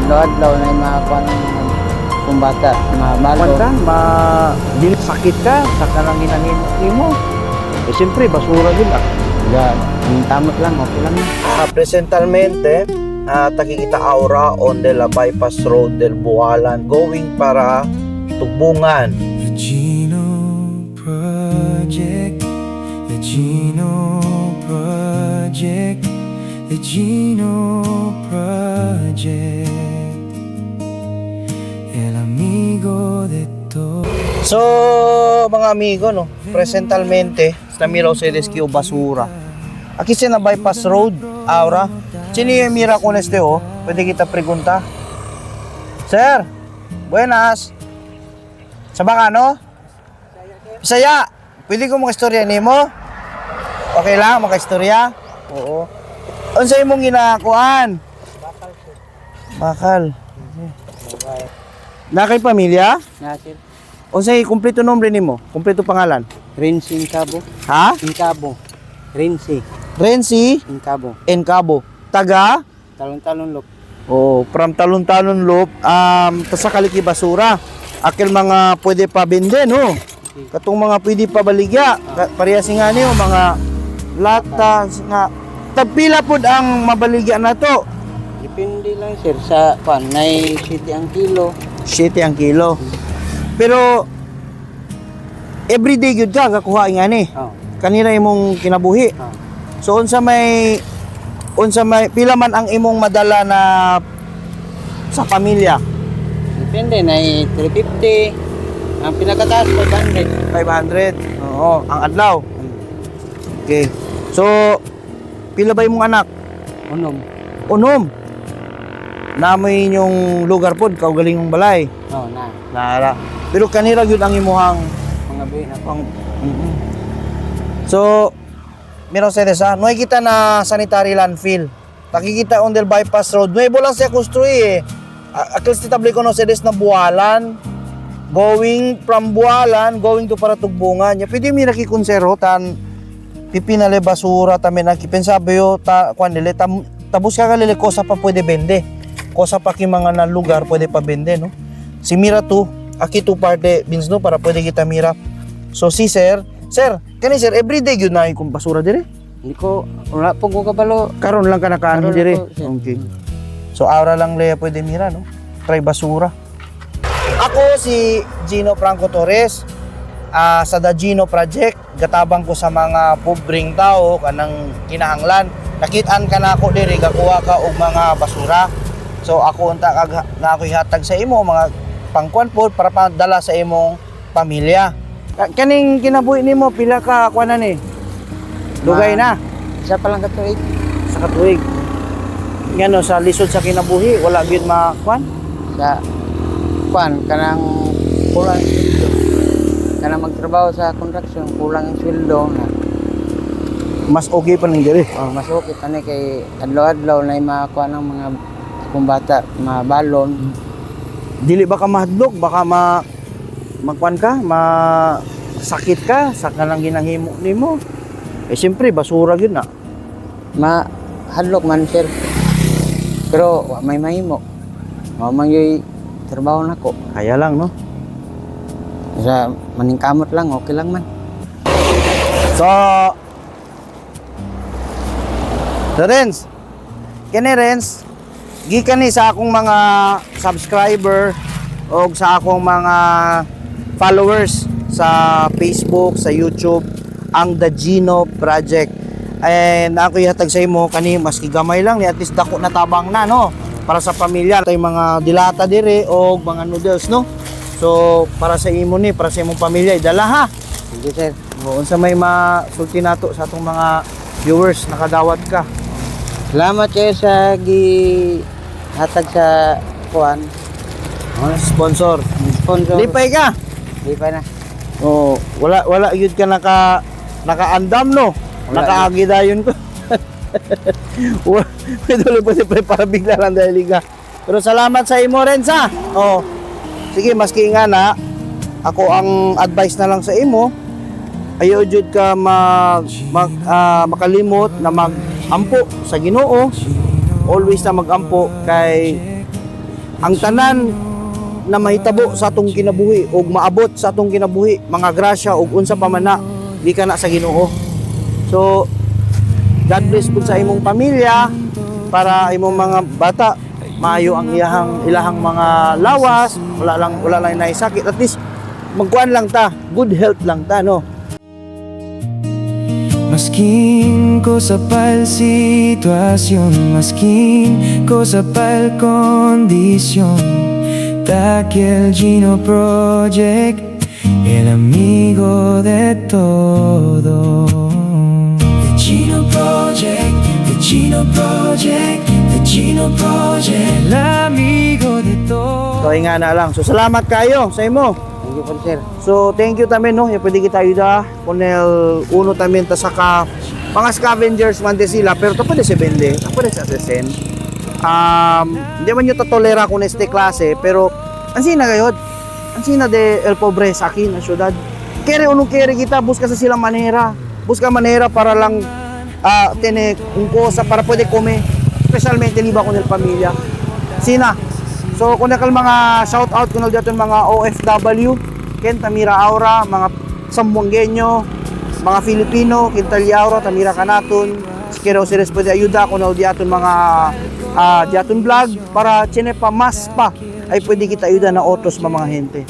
Adlaw-adlaw na yung mga kuan ng mga kung bata, mga Kwan balo. ka, ma dili sakit ka sa kanang ginanimo nimo. Eh siyempre basura gyud ah. Ga, ang tamot lang, okay lang na. Presentalmente, takikita aura on de la bypass road del Bualan going para Tugbungan. The Gino Project, The Gino Project, The Gino Project. El amigo de todos. So, mga amigo, no, presentalmente, sa mira ustedes que basura. Aquí sa na bypass road, aura. Sino yung mira con este, oh? Pwede kita pregunta. Sir, buenas. Sa baka, no? Bisaya, pwede ko makistorya nimo? Okay lang, makistorya? Oo. Unsa imong ginakuan? Bakal. Na kay pamilya? Na, sir. Unsay kumpleto nombre nimo? Kumpleto pangalan? Rinsi Incabo. Ha? Incabo. Rinsi Renzi Incabo. Encabo. Taga? Talon-talon look. Oh, from Talon-Talon Loop, ta sa Kaliki Basura. Akil mga pwede pa bende, no? Katong mga pwede pa baligya. Parehas nga niyo, mga lata, nga. Tagpila pod ang mabaligya na to. Depende lang, sir, sa kuan, nay city ang kilo. 7 ang kilo. Pero, everyday gyud ka, kakuha nga ni. Oh. Kanina imong kinabuhi. Oh. So unsa may pila man ang imong madala na sa pamilya? Depende nay 350. Ang pinakataas 500. 500. Oo, ang adlaw. Okay. So pila ba imong anak? Unom. Unom. Namoy inyong lugar pod kaugalingong balay. Oh, na. Nara. Pero kanira gyud ang imuhang Mga buhi na po. pang. So mira ustedes ha, no kita na sanitary landfill. Nakikita on del bypass road. Nuevo lang siya construir eh. Akil si tabli ko no ustedes na Bualan. Going from Bualan, going to Paratugbungan. Ya, pwede mi nakikonsero tan pipinale basura tamen nakipensabi yo ta kwan nila tam, tapos ka kalili kosa pa pwede bende. Kosa pa ki mga na lugar pwede pa bende no. Si Mira tu, aki tu parte bins no para pwede kita mira. So si sir, sir, kani sir everyday gyud na kung basura dire. Hindi ko, wala po ko kabalo. Karon lang ka nakaano Karon dire. lang po, sir. Okay. So aura lang leya pwede mira no. Try basura. Ako si Gino Franco Torres, sa The Gino Project, gatabang ko sa mga pobreng tao kanang kinahanglan. Nakitaan ka na ako diri gakuha ka og mga basura. So ako unta kag na ako ihatag sa imo mga pangkuan pod para padala sa imong pamilya. Kaning kinabuhi nimo pila ka kuan na ni? Dugay na Isa pa lang katuig. sa katuig. Ngano sa lisod sa kinabuhi wala gyud makuan. Sa kuan kanang kulang ang sweldo. Kanang magtrabaho sa construction, kulang ang sweldo na. Mas okay pa ning diri. Oh, mas okay pa ni kay adlaw-adlaw na makakuha ng mga kung bata, mga balon. Dili ba ka mahadlok baka ma magkuan ka, ma sakit ka sa kanang ginahimo nimo. Eh siyempre basura gyud na. Ma hadlok man, sir. Pero wa may mahimo. Mao man yoy trabaho nako. Kaya lang no. Sa maningkamot lang, okay lang man. So Renz, kini Renz, gikan ni sa akong mga subscriber o sa akong mga followers sa Facebook, sa YouTube, ang The Gino Project. And ako ihatag sa imo kani maski gamay lang ni at least dako na tabang na no para sa pamilya. Tay mga dilata dire o mga noodles no. So para sa imo ni, para sa imong pamilya idala ha. Sige, sir. Oo, unsa may masulti nato sa atong mga viewers nakadawat ka. Salamat kayo sa gi hatag sa kuan. Sponsor. Sponsor. Lipay ka. Lipay na. Oo, wala wala gyud ka nakaandam no. Wala. Nakaagi dayon ko. Wa pwede pa siyempre para bigla lang dahil ka. Pero salamat sa imo Renza. Oh. Sige, maski nga na ako ang advice na lang sa imo. Ayaw jud ka mag, mag makalimot na magampo sa Ginoo. Always na magampo kay Ang tanan na mahitabo sa atong kinabuhi ug maabot sa atong kinabuhi, mga grasya ug unsa pa man na, gikan na sa Ginoo. So God bless pud sa imong pamilya para imong mga bata maayo ang iyahang ilahang mga lawas, wala lang naisakit. At least magkuan lang ta, good health lang ta, no? Maskin cosa pa'l situación, maskin cosa pa'l condición. Taki el Gino Project, el amigo de todo. The Gino Project, The Gino Project, The Gino Project, el amigo de todo. So nga na lang. So salamat kayo sa imo. Thank you po, sir. So thank you tamen, no. Yung pwede kita ayuda kun el uno tamen ta saka mga scavengers man de sila, pero to pwede se vende, to pwede se asesen. Hindi man nyo tolera kung este klase, pero ang sina gayod. Ang sina de el pobre sa akin na syudad. Kere o no kere kita, busca sa sila manera. Busca manera para lang tiene un cosa para pwede come. Especialmente liba con el pamilya. Sina. So kung nakal mga shout out kuno dito mga OFW, Ken Tamira Aura, mga Sambuangueño, mga Filipino, Quintal Aura, Tamira Kanaton, Sikero Sires pwede ayuda kuno diaton mga diaton vlog para chine pa mas pa ay pwede kita ayuda na otros mga gente.